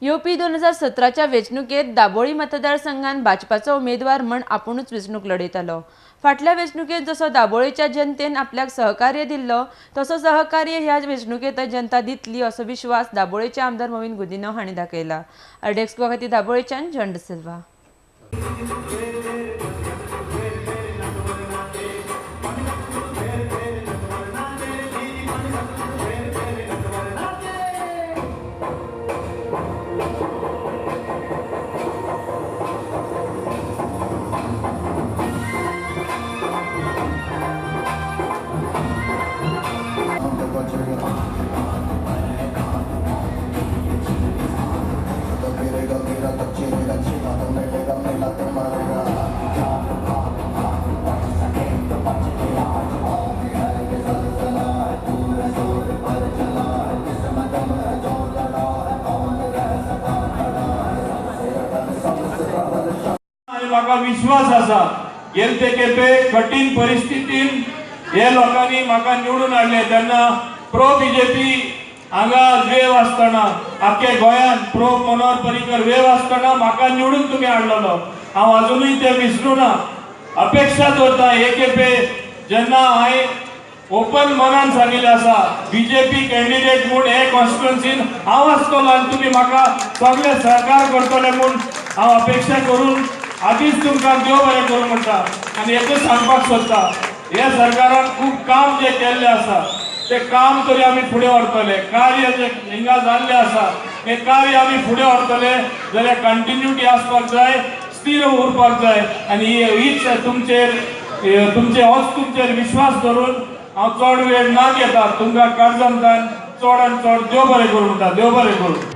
येवपी 2017च्या वेंचणुकेत दाबोळी मतदारसंघात भाजपाचो उमेदवार म्हण आपुणूच वेंचणूक लढयतालो। फाटल्या वेंचणुकेत जसो दाबोळीच्या जनतेन आपल्याक सहकार्य दिल्लो तसो सहकार्य ह्या वेंचणुकेत जनता दितली असो विश्वास दाबोळीचे आमदार मॉवीन गुदिन्हो हांणी दाखयला। आरडीएक्स गोवा खातीर दाबोळीच्यान जॉन डिसिल्वा। म्हाका विश्वास आसा गेलते खेपे कठीण परिस्थितीन हे लोकांनी म्हाका निवडून हाडले तेन्ना प्रो बीजेपी हांगा वेव आसतना आख्खे गोंयांत प्रो मनोहर पर्रीकर वेव आसतना म्हाका निवडून तुमी हाडलेलो। हांव अजुनूय ते विसरूं ना। अपेक्षा दवरता हे खेपे जेन्ना हांवें ओपन मनान सांगिल्लें आसा बीजेपी कॅन्डिडेट म्हूण हे कॉन्स्टिट्युएन्सीन हांव आसतलो आनी तुमी म्हाका सगळे सहकार करतले म्हूण हांव अपेक्षा करून आदीच तुमकां देव बरें करूं म्हणटा। आनी एकूच सांगपाक सोदता, हे सरकारान खूब काम जे केल्लें आसा तें काम तरी आमी फुडें व्हरतले। कार्य जे हिंगा जाल्लें आसा तें कार्य आमी फुडें व्हरतले जाल्यार कंटिन्युटी आसपाक जाय, स्थिर उरपाक जाय। आनी हीच तुमचेर तुमचे होच तुमचेर विश्वास धरून हांव चड वेळ ना घेता तुमकां काळजांतल्यान चड आनी चड देव बरें करूं म्हणटा। देव बरें करूं।